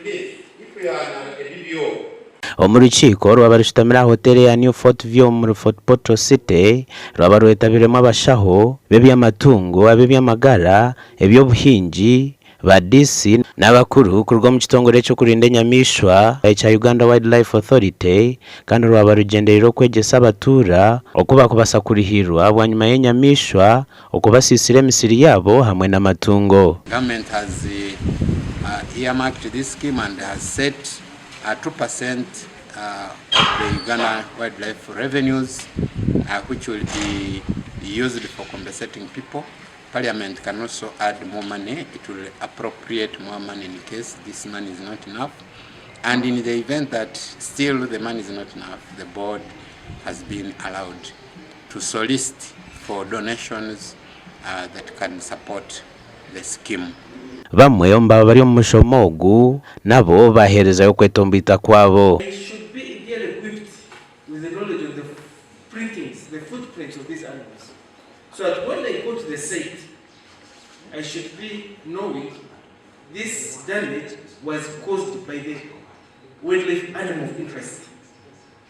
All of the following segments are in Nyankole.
Please, if you are a DPO, Omu rukiiko rwaba rushutamire aha hoteeri eya New Fort View omuri Fort Portal City, rwaba rwetabirwemu abashaho b'eby'amatungo, ab'eby'amagara, eby'obuhingi, ba DC n'abakuru kuruga omu kitongore eky'okurinda enyamaishwa ekya Uganda Wildlife Authority kandi rwaba rugyendereire okwegyesa abatuura oku bakubaasa kurihiirwa bwanyima y'enyamaishwa okubasiisira emisiri yaabo hamwe n'amatungo. Government has earmarked this scheme and has set 2% of the Uganda Wildlife revenues which will be used for compensating people. Parliament can also add more money, it will appropriate more money in case this money is not enough and in the event that still the money is not enough, the board has been allowed to solicit for donations uh, that can support the scheme. Bamwe omu baaba bari omu mushomo ogu nabo baaheerezayo okwetomboita kwabo. They should be ideally equipped with the knowledge of the printings, the footprints of these animals. So that when I go to the site, I should be knowing this damage was caused by the wildlife animal of interest.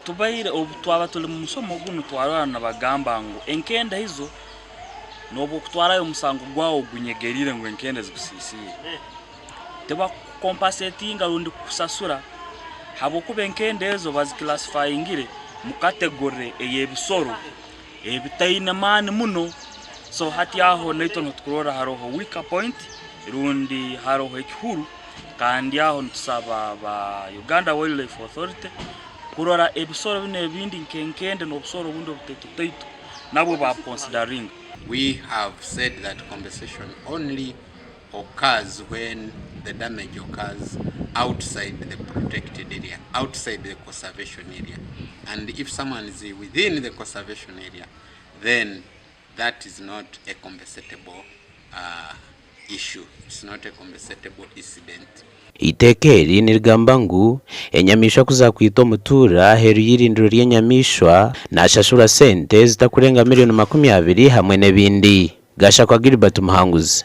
Tubaire obu twaba tuli mu musomo gunu twarora nibagamba ngu enkende ezo noobu okutwarayo omusango gwawe ogunyegeriire ngu enkende zikusiisiire, tibakukompasetinga rundi kukusasura habwokuba enkende ezo baziclassifyingire mu category ey'ebisoro ebitaine maani muno. So hati aho naitwe nitukurorra haroho weaker point rundi haroho ekihuru kandi aho nitusaba ba Uganda Wildlife Authority kurora ebisoro binu ebindi nk'enkende n'obusoro obundi obutaito taito nabwo babukonsidaringa. We have said that compensation only occurs when the damage occurs outside the protected area, outside the conservation area. And if someone is within the conservation area, then that is not a compensatable uh, issue. It's not a compensatable incident. Eiteeka eri nirigamba ngu enyamaishwa ku zaakwita omutuura aheeru y'eirindiro ry'enyamaishwa, naashashurwa sente zitakurenga miriyoni 20 hamwe n'ebindi. Gashakwa Gilbert Muhanguzi.